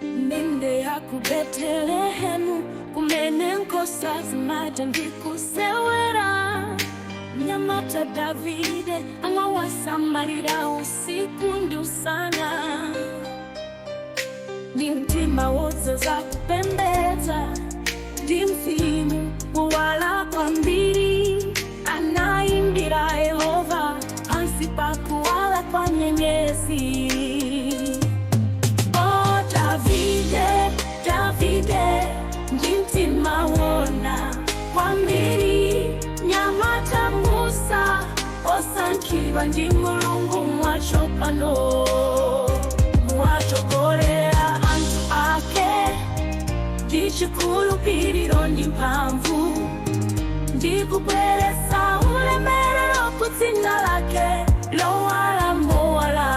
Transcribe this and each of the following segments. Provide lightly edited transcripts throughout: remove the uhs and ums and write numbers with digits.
M'ndende ya ku Betelehemu, kumene nkhosa zimadya ndi kusewera, mnyamata Davide amawasamalira usiku ndi usana. Ndi mtima wodzaza kupembedza ndi mzimu wowala kwambiri, anaimbira Yehova pansi pa kuwala kwa nyenyezi. Oh Davide, Davide, ndi mtima woona kwambiri, mnyamata mbusa osankhidwa ndi Mulungu mwatsopano, watsogolera anthu ake ndi chikhulupiriro ndi mphamvu, ndi kubweretsa ulemerero ku dzina lake lowala mowala.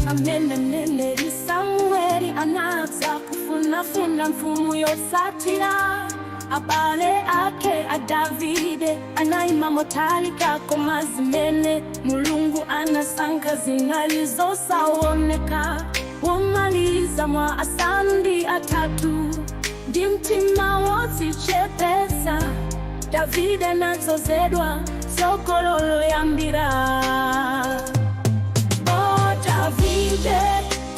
Pamene mneneri Samueli anadza kufunafuna mfumu yotsatira, abale ake a Davide anaima motalika, koma zimene Mulungu anasankha zinali zosaoneka. Womaliza mwa asanu ndi atatu, ndi mtima wodzichepetsa, Davide anadzozedwa tsogolo loyambira. Oh Davide,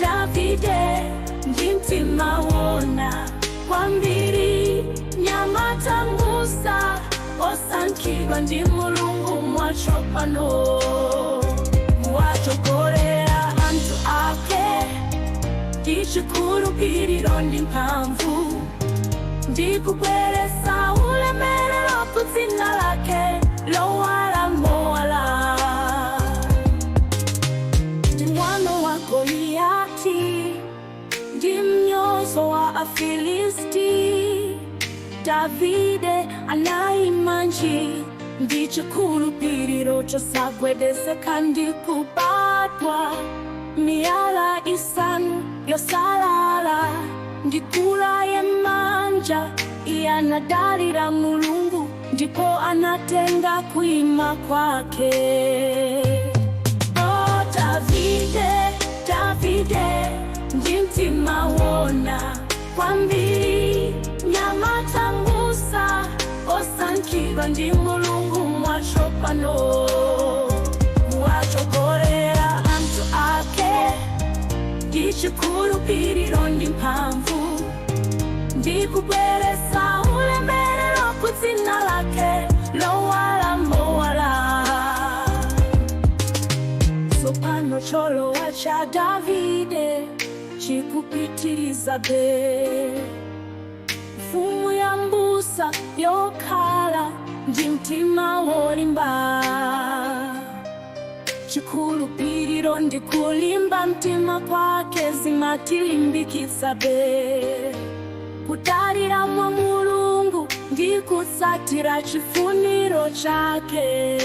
Davide, ndi mtima woona kwambiri, mnyamata mbusa osankhidwa ndi Mulungu mwatsopano, watsogolera anthu ake ndi chikhulupiriro ndi mphamvu, ndi kubweretsa ulemerero ku dzina lake lowala mowala. Ndi mwano wa Goliyati ndi mnyozo wa Afilisti, Davide anaima nji ndi chikhulupiriro chosagwedezeka ndi kubadwa miyala isanu yosalala ndi kula yemanja. Iye anadalira Mulungu ndipo anatenga kuima kwake. Oh Davide, Davide, ndi mtima woona kwambiri, mnyamata mbusa osankhidwa ndi Mulungu mwatsopano, watsogolera anthu ake ndi chikhulupiriro ndi mphamvu, ndi kubweretsa ulemerero ku dzina lake lowala mowala. Tsopano cholowa cha Davide chikupitirizabe, mfumu ya mbusa yokhala ndi mtima wolimba. Chikhulupiriro ndi kulimba mtima kwake zimatilimbikitsabe kudalira mwa Mulungu ndi kutsatira chifuniro chake.